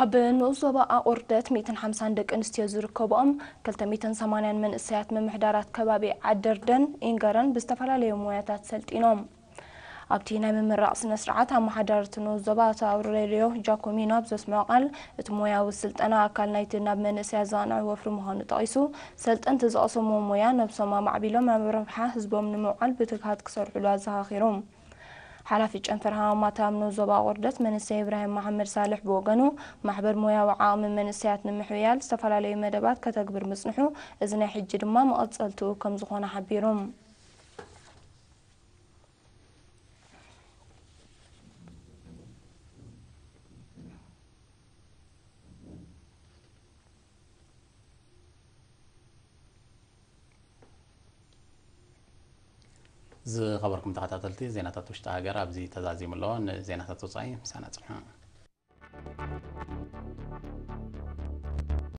ኣብ ንኡስ ዞባ ኣቑርደት ሚእትን ሓምሳን ደቂ ኣንስትዮ ዝርከብኦም ክልተ ሚእትን ሰማንያን መንእሰያት ምምሕዳራት ከባቢ ዓደርደን ኢንገረን ብዝተፈላለዩ ሞያታት ሰልጢኖም። ኣብቲ ናይ ምምራቕ ስነ ስርዓት ኣመሓዳሪ እቲ ንኡስ ዞባ ኣቶ ኣውሬልዮ ጃኮሚኖ ኣብ ዘስምዖ ቃል፣ እቲ ሞያዊ ስልጠና ኣካል ናይቲ ናብ መንእሰያት ዘቕንዐ ወፍሪ ምዃኑ ጠቒሱ፣ ሰልጠንቲ ዝቐሰምዎ ሞያ ነብሶም ኣማዕቢሎም ኣብ ረብሓ ህዝቦም ንምውዓል ብትግሃት ክሰርሕሉ ኣዘኻኺሩ። ሓላፊ ጨንፈር ሃማማት ኣብ ንኡስ ዞባ ኣቑርደት መንእሰይ ኢብራሂም መሓመድ ሳልሕ ብወገኑ፣ ማሕበር ሞያዊ ዓቕሚ መንእሰያት ንምሕያል ዝተፈላለዩ መደባት ከተግብር ምጽንሑ፣ እዚ ናይ ሕጂ ድማ መቐጸልትኡ ከም ዝኾነ ሓቢሩ። ዝኸበርኩም ተኸታተልቲ፣ ዜናታት ውሽጢ ሃገር ኣብዚ ተዛዚሙ ኣሎ። ንዜናታት ወጻኢ ምሳና ጽንሑ።